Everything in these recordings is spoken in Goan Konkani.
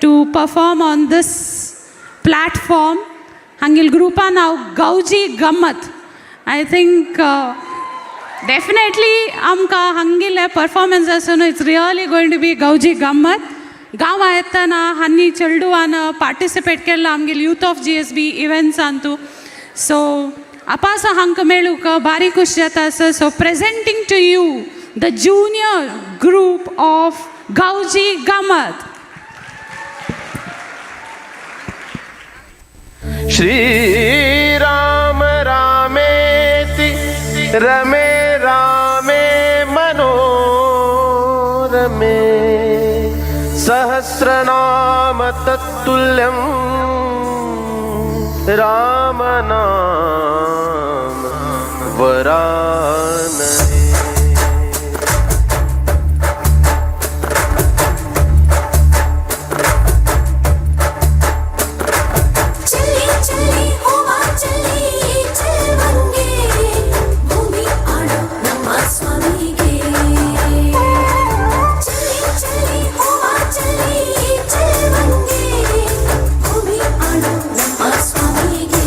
to perform on this platform. हांगेल ग्रुपा नांव गांवजी गम्मत. I think definitely आमकां हांगेले परफॉर्मन्स आसून it's really going to be गांवजी गम्मत. गांवां येतना हांनी चेडवान पार्टिसिपेट केल्लो आमगेले यूथ ऑफ जीएसबी इव्हेंट्सांतू. सो आपासा हांकां मेळूंक भारी खूश जाता आसा. So presenting to you the junior group of Gavji Gammat. Shri Ram रामेति रमे रामे मनोरमे सहस्रनाम तत्तुल्यं राम नाम वरानने. ಚೆಲ್ಲಿ ಚೆಲ್ಲಿ ಹೂವ ಚೆಲ್ಲಿ ಚೆಲ್ವಂಗೆ ಭೂಮಿ ಆಡೋ ನಮ್ಮ ಸ್ವಾಮಿಗೆ. ಚೆಲ್ಲಿ ಚೆಲ್ಲಿ ಹೂವ ಚೆಲ್ಲಿ ಚೆಲ್ವಂಗೆ ಭೂಮಿ ಆಡೋ ನಮ್ಮ ಸ್ವಾಮಿಗೆ.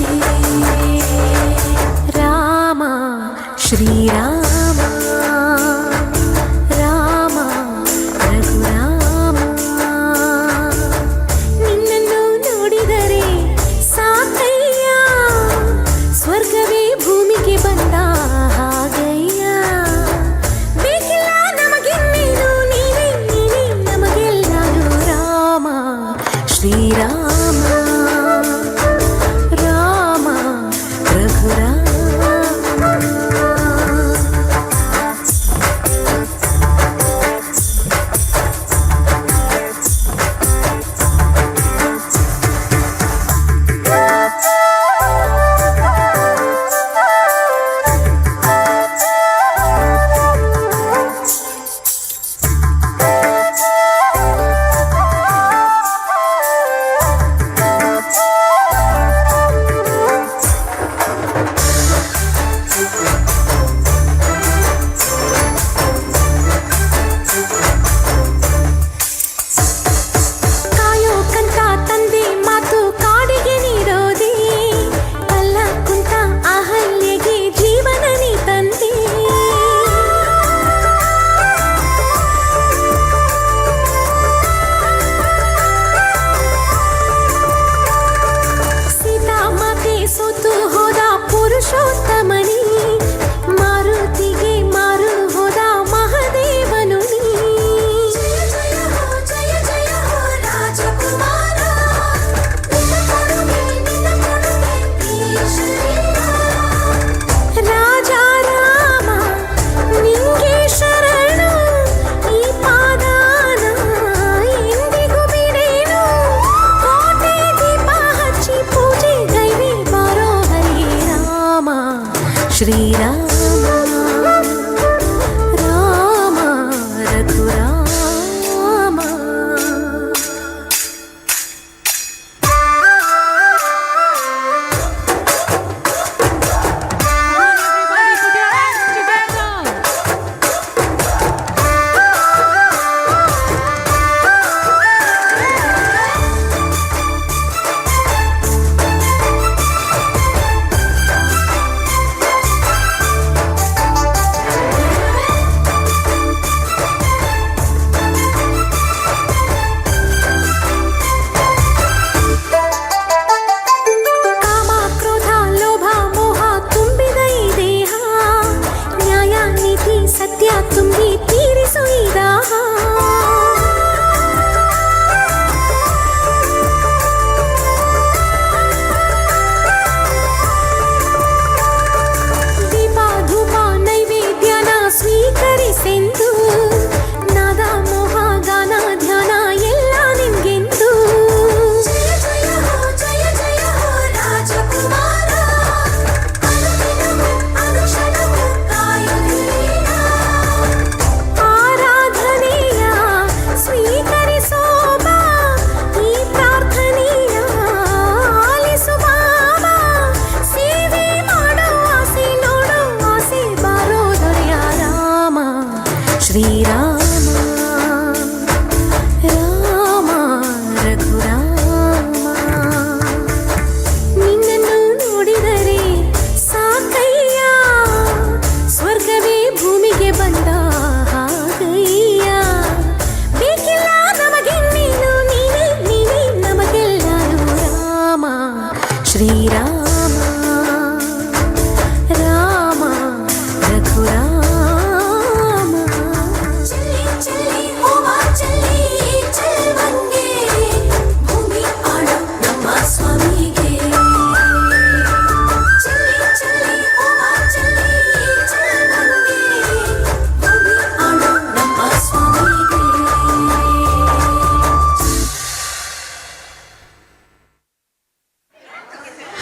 ರಾಮ ಶ್ರೀರಾಮ ರಾಮ ರಘುರಾಮ, ನಿನ್ನನ್ನು ನೋಡಿದರೆ ಸಾಕಯ್ಯ, ಸ್ವರ್ಗವೇ ಭೂಮಿಗೆ ಬಂದ ಹಾಗಯ್ಯ. ಬೇಕಿಲ್ಲ ನಮಗಿನ್ನೇನು, ನೀನೇ ನೀನೇ ನಮಗೆಲ್ಲಾನು. ರಾಮ ಶ್ರೀರಾಮ ರಾಮ ರಘುರಾಮ.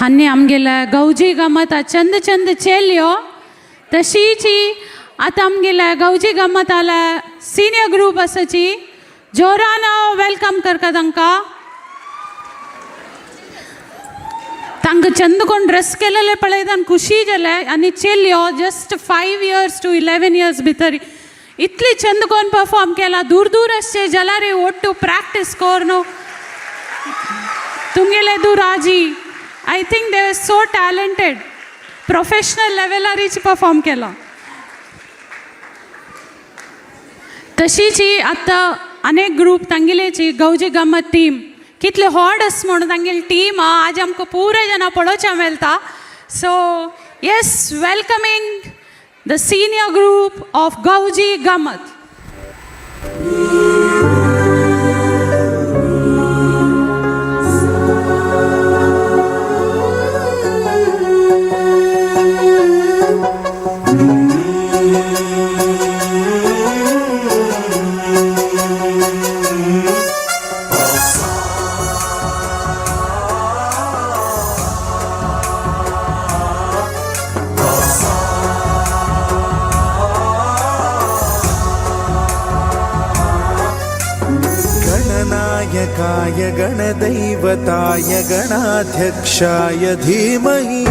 हान्नी आमगेले गौजी गमत चंद चंद चेल्यो तशीची आतां आमगेले गौजी गमत आला सिनियर ग्रूप आसाची जोरान welcome करता तांकां. तांकां चंद कोण ड्रेस केलेले पळयता आनी खुशी जाले. आनी चेल्यो जस्ट 5 years to 11 years भितर इतली चंद कोण परफॉर्म केला. दूर दूर आसचे जाल्यार ಒಟ್ಟು प्रॅक्टीस करून तुमगेले दूर आजी. I think they are so talented, professional लेवलारीच perform केला. तशीच ही आतां अनेक ग्रूप तांगेलेची गौजी गम्मत टीम कितले हॉड आस म्हणून तांगेली टीम आज आमकां पुराय जाणां पळोवच्या मेळटा. So yes, welcoming the senior group of Gauji Gammat. गणनायकाय गणदैवताय गणाध्यक्षाय धीमहि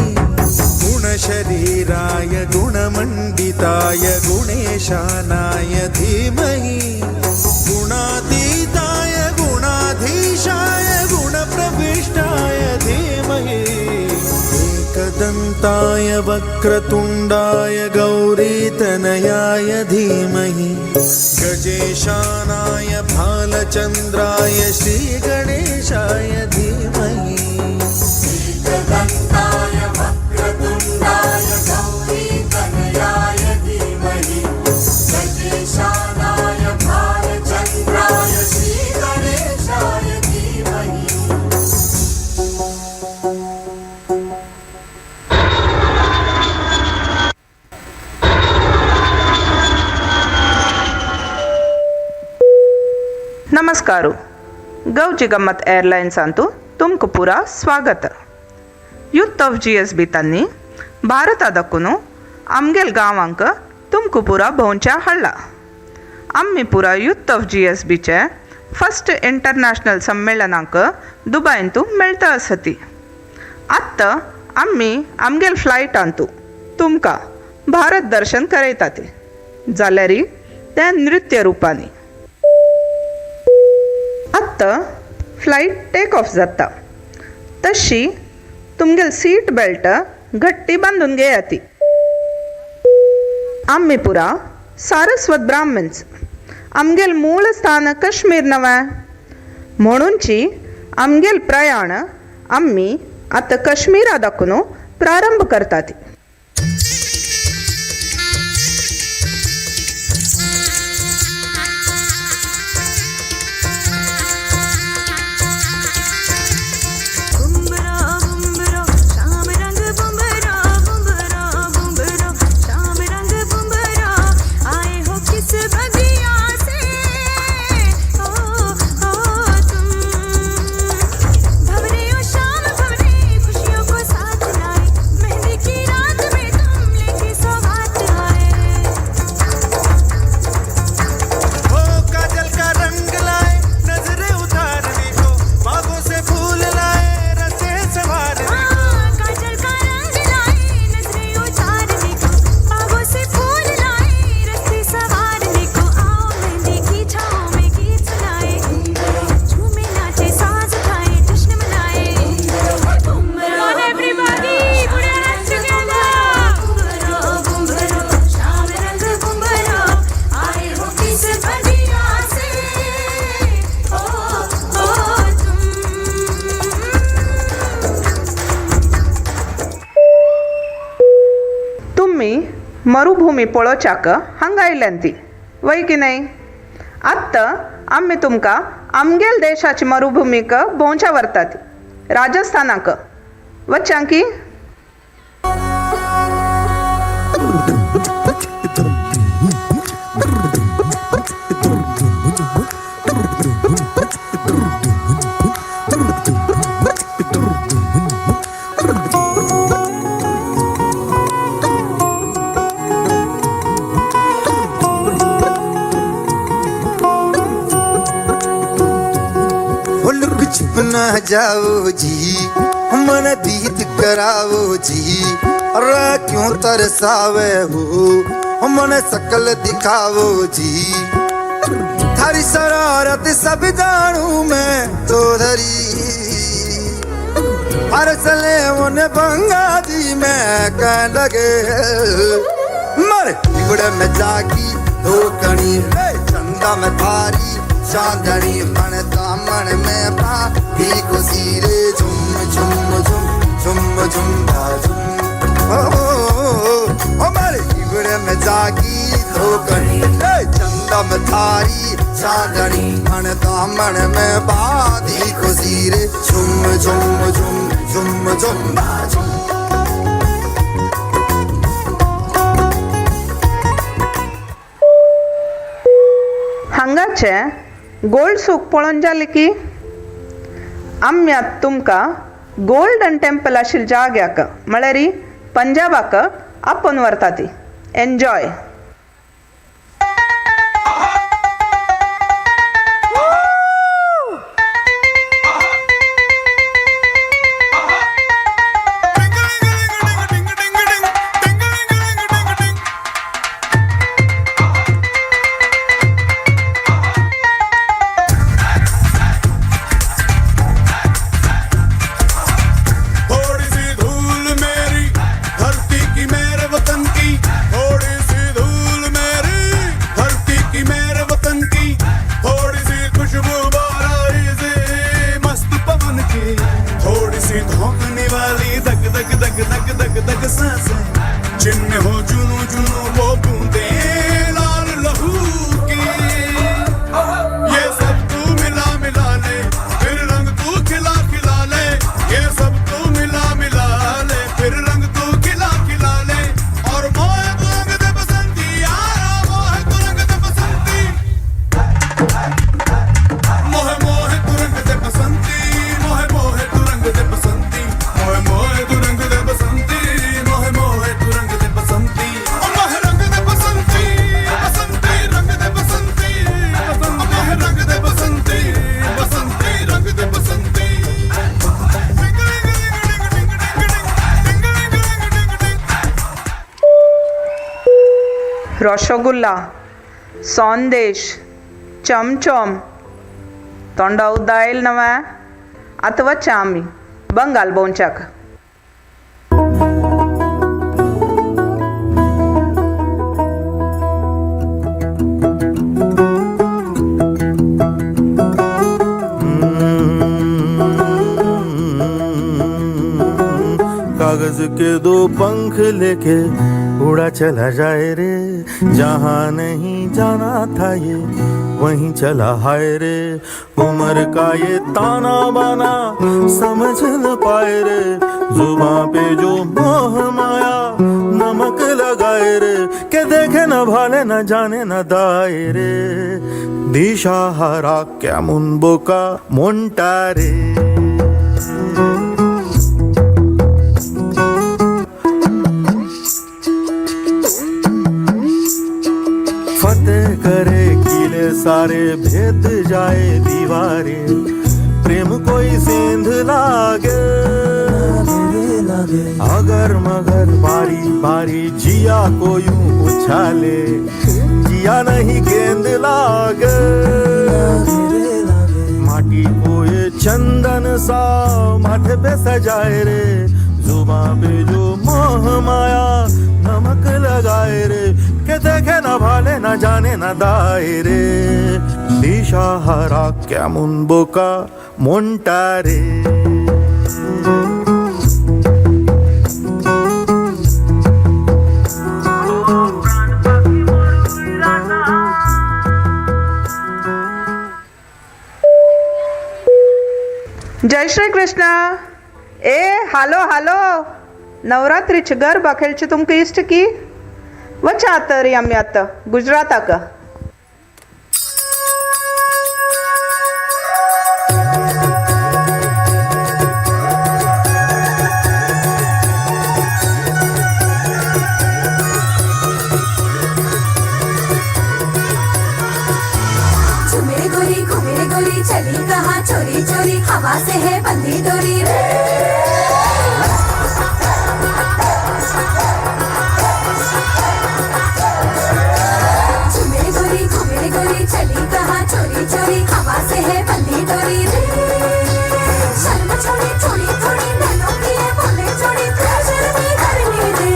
गुणशरीराय गुणमण्डिताय गुणेशानाय धीमहि गुणातीताय गुणाधीशाय गुणप्रविष्टाय धीमहि एकदन्ताय वक्रतुण्डाय गौरीतनयाय धीमहि गजेशानाय भालचन्द्राय श्रीगणेशाय धीमहि. एकदन्ताय वक्रतुण्डाय गौरीतनयाय धीमहि गजेशानाय भालचन्द्राय श्रीगणेशाय धीमहि. नमस्कार. गौजी गम्मत एअरलायन्सांतु तुमकां पुरा स्वागत. यूथ ऑफ GSB तांणी भारतादकून आमगेल गांवांक तुमकां पुरा भोंवच्या हाडला. आमी पुरा यूथ ऑफ GSBचे फस्ट इंटरनॅशनल संमेलनाक दुबायंतू मेळटा आसती. आत्तां आमी आमगेल फ्लायटांतू तुमकां भारत दर्शन करयतात, जाल्यार तें नृत्य रुपांनी. आत्तां फ्लायट टेक ऑफ जाता तशी तुमगेल सीट बेल्ट घट्टी बांदून घेयाती. आमी पुरा सारस्वत ब्राह्मण्स. आमगेल मूळ स्थान काश्मीर नवें म्हणूनची आमगेल प्रयाण आमी आतां काश्मीरा दाखून प्रारंभ करतात. बुमरा बुमरा श्याम रंग, बुमरा बुमरा बुमरा श्याम रंग बुमरा, आए हो किस बगिया से ओ ओ तुम? भंवरे ओ श्याम भंवरे, खुशियों को साथ लाए, मेहंदी की रात में तुम लेके सौगात आए. हो काजल का रंग लाए नजरें उतारने को, बागों से फूल लाए रसे संवारने को. हाँ, काजल का रंग लाए नजरें उतारने को, बागों से फूल लाए रस्ते संवारने को. आओ मेहंदी की छाँव में गीत सुनाए, झूमे नाचे साज उठाए जश्न मनाए. Come on everybody, put your hands together. बुमरो बुमरो Shyam रंग बुमरो, आए हो किस बगिया से ओ ओ तुम? तुमी मरुभूमी पळोवच्याक हांगा आयल्यान ती वय की न्हय? आत्तां आमी तुमकां आमगेल देशाची मरुभूमीक भोंवच्या व्हरतात, राजस्थानाक वच्यांकी. छुप ना जाओ जी, मन दीद कराओ जी। अरे क्यों तरसावे हो, मन सकल दिखाओ जी। थारी शरारत सब जानू मैं चौधरी, हर सले उन बंगा जी मैं कह लगे। मर बिगड़े में जागी धोकनी, चंदा में थारी चांदनी, मन दामन में भी खुशी रे। झुम झुम झुम झुम झुम झुम ओ ओ मर बिगड़े में जागी धोकनी, चंदा में थारी चांदनी, मन दामन में बाधी खुशी रे। झुम झुम झुम झुम झुम झुम। हांगाचें गोल्ड सूक पळोवन जालें की आमी आतां तुमकां गोल्डन टेम्पल आशिल्ल्या जाग्याक म्हळ्यार पंजाबाक आपोवन व्हरता ती. एन्जॉय. थोड़ी सी धूल मेरी धरती की मेरे वतन की, थोड़ी सी धूल मेरी धरती की मेरे वतन की, थोड़ी सी खुशबू बाराई से मस्त पवन की, थोड़ी सी धोखने वाली धक धक धक धक धक धक सांसें, जिनमें हो जुनू जुनू वो बूंदे लाल लहू की। ये सब तू मिला मिला ले, फिर रंग तू खिला खिला ले, ये सब तू मिला मिला ले, फिर रंग तू खिला खिला ले, और मोहे तू रंग दे बसंती यारा, मोहे तू रंग दे बसंती, मोहे मोहे तू रंग दे बसंती, मोहे मोहे तू रंग दे बसंती, मोहे मोहे तू रंग दे बसंती, मोहे मोहे तू रंग दे बसंती, मोहे रंग दे बसंती, बसंती रंग दे बसंती, मोहे रंग दे बसंती, बसंती रंग दे बसंती। रसगुल्ला, संदेश, चमचम, तोंडा उद्दायल नव्या आतां वचया आमी बंगाल भोंवच्याक. कागज के दो पंख लेके उड़ा चला जाए रे, जहाँ नहीं जाना था ये वहीं चला हाय रे। उम्र का ये ताना बाना समझ न पाए रे, जुबां पे जो मोह माया नमक लगाए रे, के देखे न भाले न जाने न दाए रे। दिशा हरा क्या मुन बोका मोन्टा रे। फतेह करे किले सारे, भेद जाए दीवारे, प्रेम कोई सेंध लागे, अगर मगर बारी बारी जिया को यूं उछाले, जिया नहीं गेंद लागे। माटी को ये चंदन सा माथे पे सजाए रे, जुबां पे जो मोह माया नमक लगाए रे, के देखे न भाले न जाने न दाए रे। दिशा हरा क्या मुन बोका मोन्टा रे। जय श्री कृष्ण. ए हालो हालो, नवरात्रीचे गरबा खेळचे तुमकां इश्ट की वचा तरी आमी आतां गुजराताक. झूमे गोरी घूमे गोरी, चली कहाँ चोरी चोरी, हवा हवा से है बंधी डोरी रे। झूमे गोरी घूमे गोरी चली कहाँ चोरी चोरी, हवा से है बंधी डोरी रे। शर्म छोड़ी थोड़ी थोड़ी नैनों की है बोले चोरी, शर्मी करनी रे।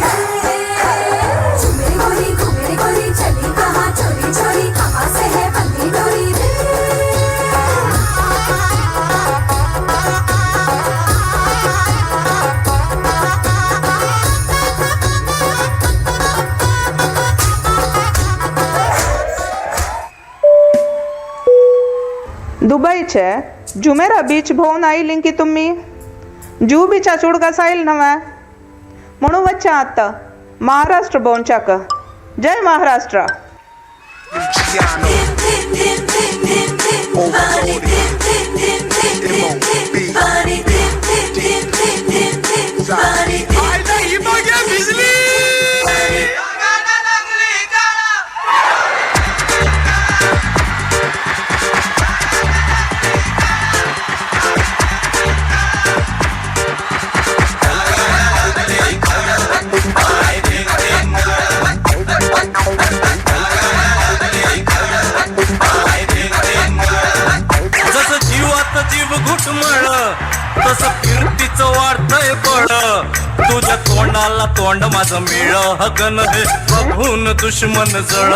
झूमे गोरी घूमे गोरी चली कहाँ चोरी चोरी, हवा से है बंधी डोरी रे। दुबईचे जुमेरा बीच भोंवन आयली की तुमी? जू बिचाच उडगास आयल नव्हे म्हणून वच्चा आतां महाराष्ट्र भोंवच्याक. जय महाराष्ट्र. जसं जीवात जीव घुटमळ तसं कीर्तीचं वाढतंय बळ. तुझ्या तोंडाला तोंड माझं मिळ हगन हे बघून दुश्मन जळ.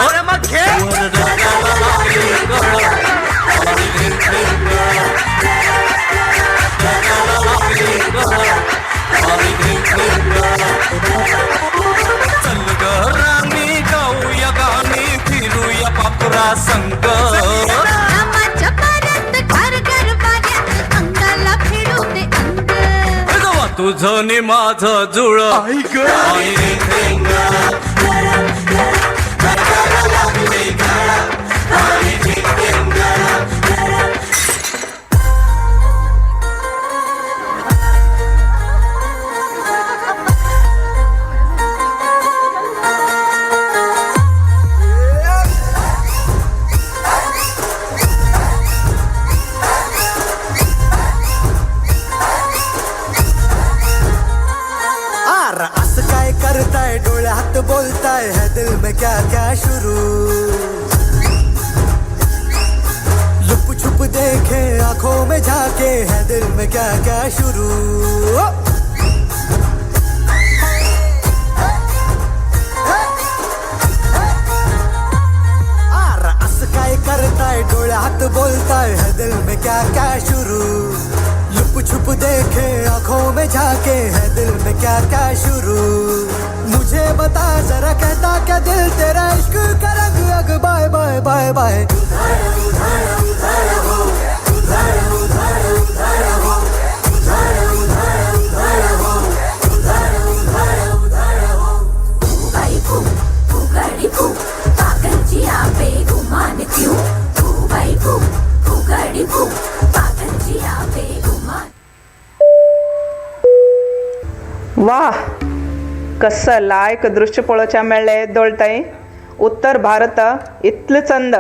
चल ग राणी गाऊया गाणी फिरूया पापुरा संग. रामाच्या पारात घर घर वाऱ्यात अंगाला फिरू दे अंग. जवा तुझं नि माझं जुळ आणि आर असं काय करताय, डोळ्यात बोलताय, है दिल में क्या क्या शुरू. लुप छुप देखे आंखों में झाके, है दिल में क्या क्या शुरू. आर असं काय करताय, डोळ्यात बोलताय, है दिल में क्या क्या शुरू. लुप छुप देखे आंखों में झाके, है दिल में क्या क्या शुरू. मुझे बता जरा कहता क्या दिल तेरा, इश्क का रंग अग बाय बाय बाय बाय. भाई फू फुगड़ी फू पागल जिया पे गुमान क्यों? फू भाई फू फुगड़ी फू पागल जिया पे गुमान. वा, कसं लायक दृश्य पळोवच्या मेळ्ळें दोळताय. उत्तर भारत इतलें चंद,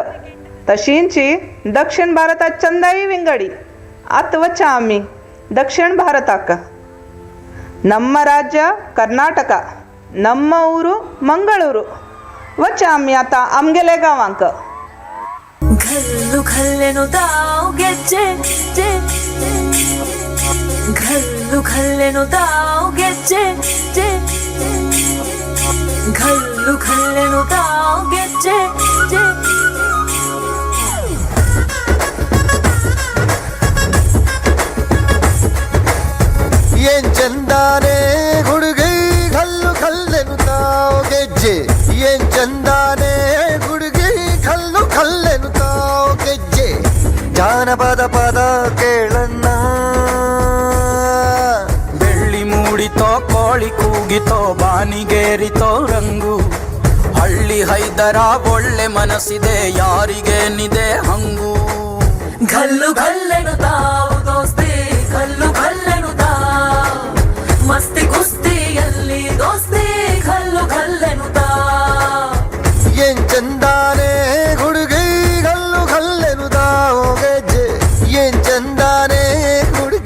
तशींची दक्षिण भारतात चंदाय विंगडी. आतां वचा आमी दक्षिण भारताक. ನಮ್ಮ ರಾಜ್ಯ कर्नाटक, ನಮ್ಮ ಊರು ಮಂಗಳೂರು. वचा आमी आतां आमगेले गांवांक. घल्लु घल्लेनु ಗೆಜ್ಜೆ ಘಲ್ಲು ಘಲ್ಲೆನು ದಾವ್ ಗೆಜ್ಜೆ ಘಲ್ಲು ಘಲ್ಲೆನು ದಾವ್ ಗೆಜ್ಜೆ. ಏನ್ ಚಂದಾನೆ ಹುಡುಗಿ ಕಲ್ಲು ಕಲ್ಲೆನುತ್ತಾವ್ ಗೆಜ್ಜೆ. ಏನ್ ಚಂದಾನೆ ಹುಡುಗಿ ಕಲ್ಲು ಕಲ್ಲೆನುತ್ತಾವ್ ಗೆಜ್ಜೆ. ಜಾನಪದ ಪದ ಕೇಳನ್ನ. ಬೆಳ್ಳಿ ಮೂಡಿತೋ ಕೋಳಿ ಕೂಗಿತೋ ಬಾನಿಗೇರಿತೋ ರಂಗು. ಹಳ್ಳಿ ಹೈದರ ಒಳ್ಳೆ ಮನಸ್ಸಿದೆ ಯಾರಿಗೇನಿದೆ ಹಂಗು. ಘಲ್ಲು ಘಲ್ಲೆನು ತಾವು ದೋಸ್ತಿ ಘಲ್ಲು ಘಲ್ಲೆನು ತಾವು ಮಸ್ತಿ ಕುಸ್ತಿಯಲ್ಲಿ ದೋಸ್ತಿ ಘಲ್ಲು ಘಲ್ಲೆನು ತಾವು. ಏನ್ ಚಂದಾನೆ ಹುಡುಗಿ ಕಲ್ಲು ಕಲ್ಲೆನುತ್ತಾವ್ ಗೆಜ್ಜೆ. ಏನ್ ಚಂದಾನೆ ಹುಡುಗಿ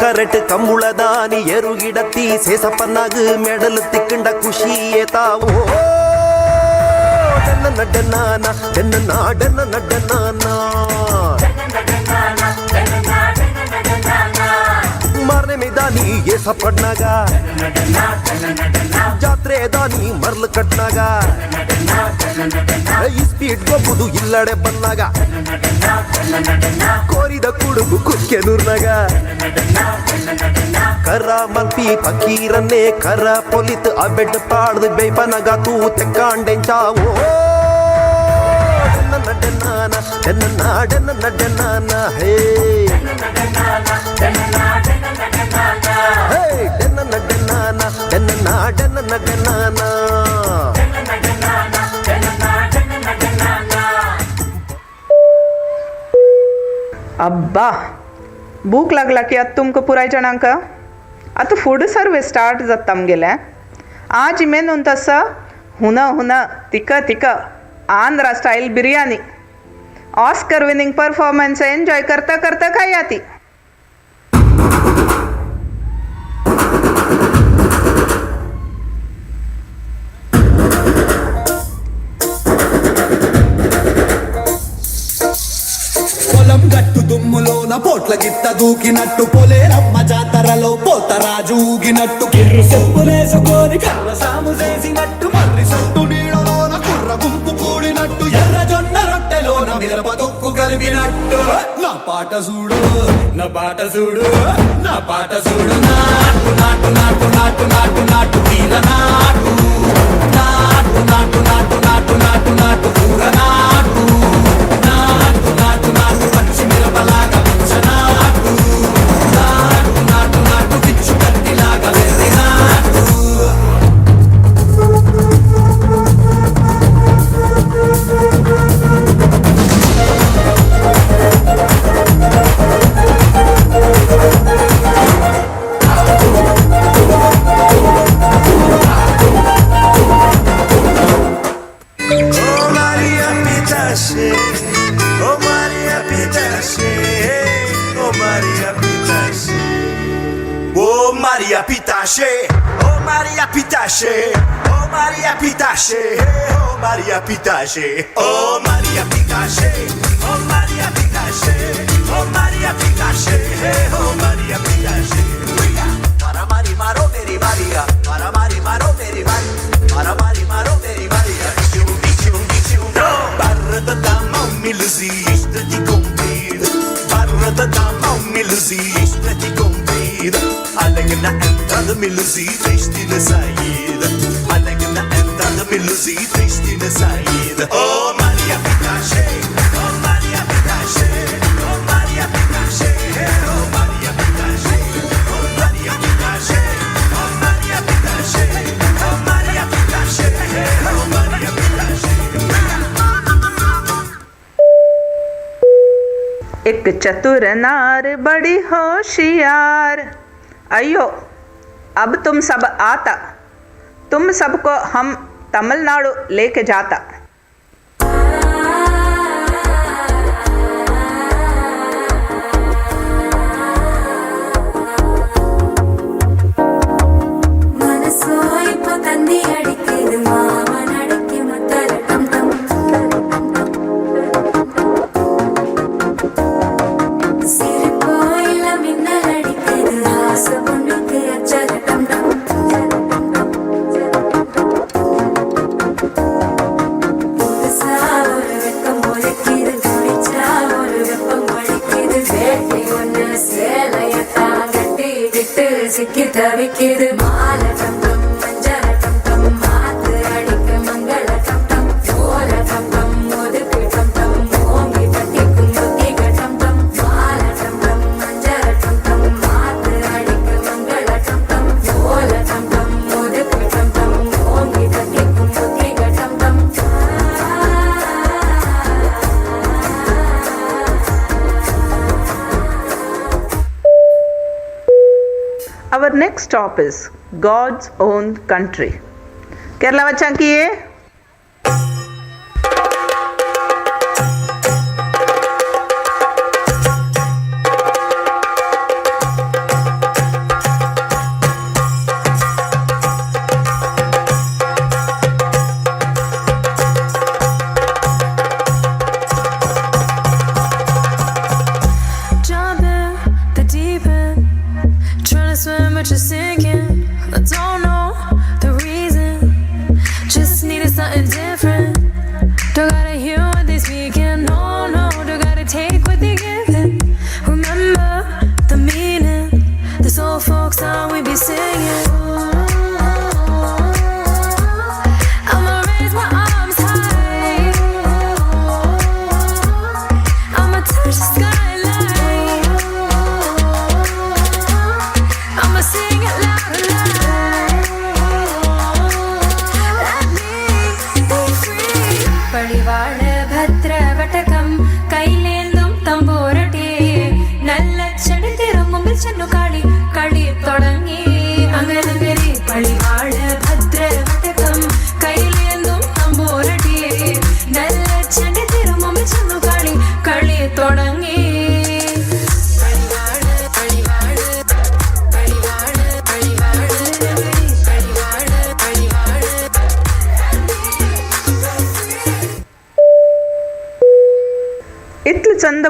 ಕರೆಟ್ ಕಂಬುಳದಾನಿ ಎರುಗಿಡತ್ತಿ ಸೇಸಪ್ಪನಾಗ ಮೆಡಲು ತಿಕ್ಕಂಡ ಖುಷಿಯೇ ತಾವು ಡನ್ನ ನಡ್ಡನಾನ ಡನ್ನ ಡನ್ನ ನಡ್ಡನಾನ ಮಾರನೆ ಮೇದಾನಿ ಏಸ ಪಡ್ನಾಗ ಜಾತ್ರೆ ದಾನಿ ಮರ್ಲು ಕಟ್ನಾಗ ಈ ಸ್ಪೀಡ್ ಗೊಬ್ಬುದು ಇಲ್ಲಡೆ ಬಂದಾಗ ಕೋರಿದ ಕುಡುಗು ಕುಕ್ಕೆ ನೂರ್ನಾಗ ಕರ ಮಲ್ಪಿ ಪಕೀರನ್ನೇ ಕರ ಪೊಲಿತ್ ಆ ಬೆಡ್ ಪಾಡ್ದು ಬೇಪನಗ ತೂ ತೆಕ್ಕಾಂಡೆಂಚಾವೋ ನಡ್ಡನಾನ ಡನ್ನ ಡನ್ನ ನಡ್ಡನಾನ ಹೇ ಹೇ ಡನ್ನ ನಡ್ಡನಾನ ಡನ್ನ ಡನ್ನ ನಡ್ಡನಾನ. अब्बा भूक लागला की आतां तुमकां पुराय जाणांक. आतां फूड सर्वीस स्टार्ट जाता आमगेलें. आज मेनून तसो हुन हुन तिक तिक Andhra style biryani. Oscar winning performance enjoy करता करता खाया ती. పొలం గట్టు దుమ్ములోన పోట్ల గిత్త దూకినట్టు పొలేరమ్మ జాతరలో పోతరాజు ఊగినట్టు కిర్రు చెప్పులేసుకొని కర్ర సాము చేసినట్టు మర్రి సొట్టు నీడలోన కుర్ర గుంపు కూడినట్టు ఎర్ర జొన్న రొట్టెలోన మిరప తొక్కు కలిపినట్టు నా పాట చూడు నా పాట చూడు నా పాట చూడు నాటు నాటు నాటు నాటు నాటు నాటు వీర నాటు నాటు నాటు నాటు నాటు నాటు నాటు ఊర నాటు నాటు నాటు నాటు పచ్చి మిరపలాగా పచ్చనాటు నాటు నాటు నాటు పిచ్చు కత్తిలాగా వెర్రి నాటు. Oh Maria Pitache, oh Maria Pitache, oh Maria Pitache. Oh Maria Pitache, oh Maria Pitache, oh Maria Pitache, oh Maria Pitache, oh Maria Pitache, oh Maria Pitache, oh Maria Pitache, oh Maria Pitache. Para mari maro meri maria, para mari maro meri mari, para mari maro meri maria. Barra da mão me luzista de comprida, barra da mão me luzista de comprida. Alegre na entrada me luzi, triste na saída. Alegre na entrada me luzi, triste na saída. Oh Maria Pitache, oh Maria Pitache, oh Maria Pitache, oh Maria Pitache, oh Maria Pitache, oh Maria Pitache, oh Maria Pitache, oh Maria Pitache. एक चतुर नार बड़ी होशियार. अयो अब तुम सब आता, तुम सबको हम तमिलनाडु लेके जाता. மனசோ இப்போ தந்தி அடிக்குது மாமன் அடிக்கு மத்தல டம் டம். சிரிப்போ இல்ல மின்னல் அடிக்குது ஆசை பொண்ணுக்கு அச்சல டம் டம். புதுசா ஒரு வெக்கம் முளைக்குது குடிச்சா ஒரு வெப்பம் வலிக்குது வேட்டி ஒண்ணு சேலையத்தான் கட்டிக்கிட்டு சிக்கி தவிக்குது மாலை டம் டம் மஞ்சள டம் டம் மாத்து அடிக்க மங்கள டம் டம் ஓல டம் டம் ஒதுக்கு டம் டம் ஓங்கி பட்டிக்கும் புத்திக டம் டம் மாலை டம் டம் மஞ்சள டம் டம் மாத்து அடிக்க மங்கள டம் டம் ஓல டம் டம் ஒதுக்கு டம் டம் ஓங்கி பட்டிக்கும் புத்திக டம் டம். Our next stop is God's own country. Kerala वच्चांकी.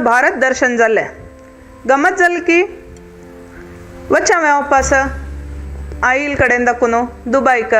Bharat दर्शन जालें. गमत जालें की वच हांवें वापस आईल कडेन दाखोवन दुबायक.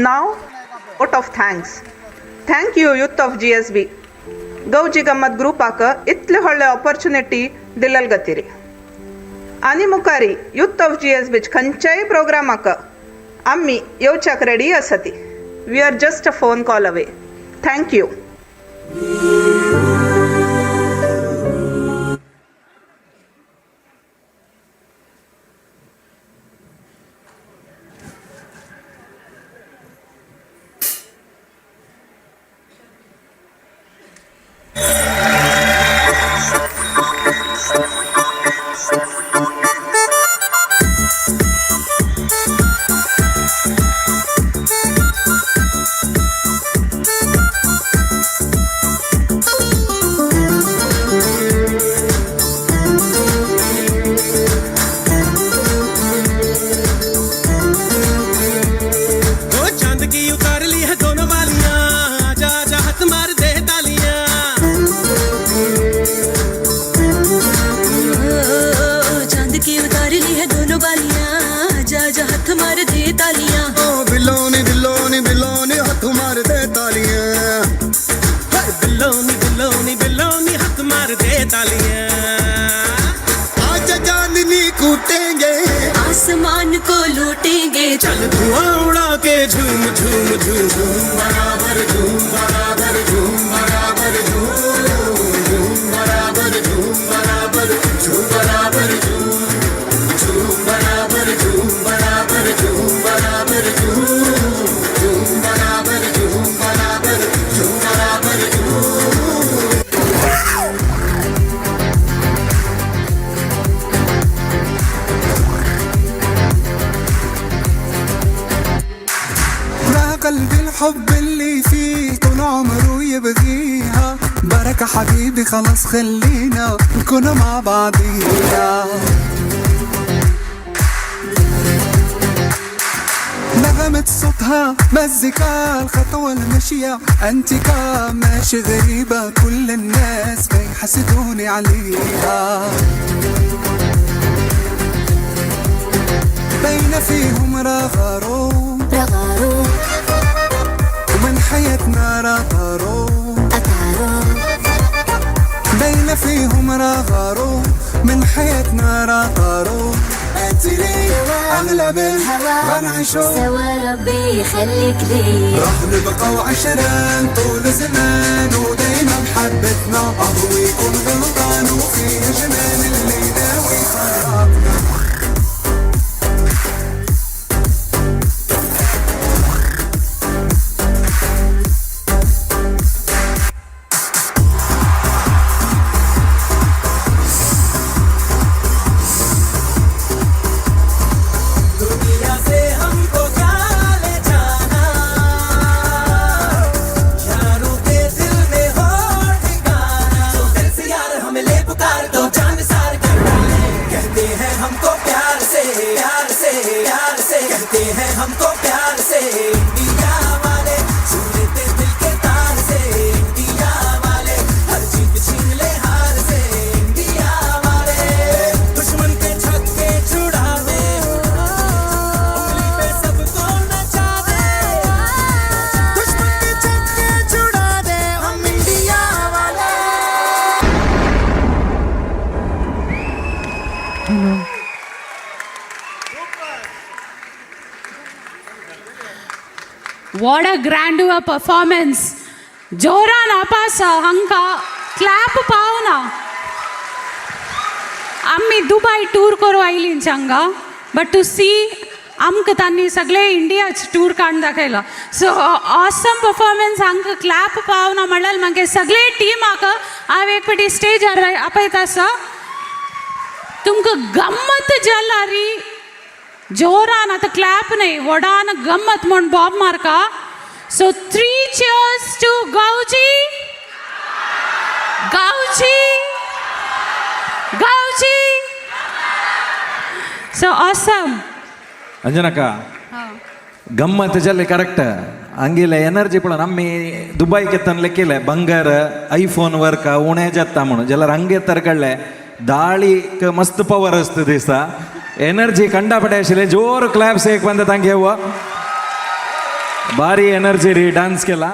Now, vote of thanks. Thank you youth of GSB. Gauji Gammat ಗ್ರೂಪಾಕ ಇತ್ಲೆ ಒಳ್ಳೆ ಆಪರ್ಚುನಿಟಿ ದಿಲ್ಲಲ್ಗತ್ತೀರಿ. आनी मुखारी यूथ ऑफ GSB खंयच्याय प्रोग्रामाक आमी येवच्याक ready आसाती. We are just a phone call away. Thank you. आसमान को लूटेंगे, चल धुआं उड़ा K zoom zoom zoom zoom बराबर झूम बराबर झूम बराबर झूम झूम बराबर झूम बराबर झूम बराबर झूम झूम बराबर झूम बराबर झूम बराबर झूम झूम बराबर झूम बराबर झूम बराबर झूम. قلبي الحب اللي فيه طول عمره يبغيها، بركة حبيبي خلاص خلينا نكون مع بعضينا. نغمة صوتها مزيكا، الخطوة المشية انتيكا، ماشي غريبة كل الناس بيحسدوني عليها. بين فيهم رغارو رغارو، ومن حياتنا رغارو أطارو، بين فيهم رغارو من حياتنا رغارو. انت لي اغلى بالهوى غنعيشو سوا، ربي يخليك لي، راح نبقى وعشران طول زمان ودايما محبتنا، اهو يكون غلطان وفيه جنان اللي ناوي يفرقنا. पुकार दो। Hello. What a grandeur performance. जोरान अपास हांकां क्लॅप पावना. आमी दुबय टूर करूं आयलीं हांगा, बट टू सी आमकां तांणी सगळे इंडियाच टूर काडून दाखयलो. So awesome performance. हांकां क्लॅप पावना म्हणल्यार मागीर सगळे टिमाक हांव एक फावटी स्टेजार आपयता आसा. तुमकां गम्मत जाला री, जोरान आतां क्लॅप न्हय, व्हडान गम्मत म्हूण बॉब मारका. सो थ्री चियर्स टू गांवची, गांवची, गांवची. So awesome. ಅಂಜನಕ್ಕ, ಗಮ್ಮತ್ ಜಲ್ಲೆ ಕರೆಕ್ಟ್. ಹಂಗಿಲ್ಲ ಎನರ್ಜಿ ಪೂರ ನಮ್ಮಿ ದುಬೈ ಕೆತ್ತನ್ ಲೆಕ್ಕಿಲ್ಲ. ಬಂಗಾರ ಐಫೋನ್ ವರ್ಕ ಉಣೆ ಜತ್ತ ಮುಣು ಜಲ್ಲರ್ ಹಂಗೆ ತರ್ಕಳ್ಳೆ ದಾಳಿ ಮಸ್ತ್ ಪವರ್ ಅಸ್ತು ದಿವಸ. ಎನರ್ಜಿ ಕಂಡಪಟ್ಟೆ ಆಶಿಲೆ. ಜೋರು ಕ್ಲಾಪ್ಸ್ ಹೇಗೆ ಬಂದ ತಂಗೆ. ಭಾರಿ ಎನರ್ಜಿ ರೀ ಡಾನ್ಸ್ಗೆಲ್ಲ.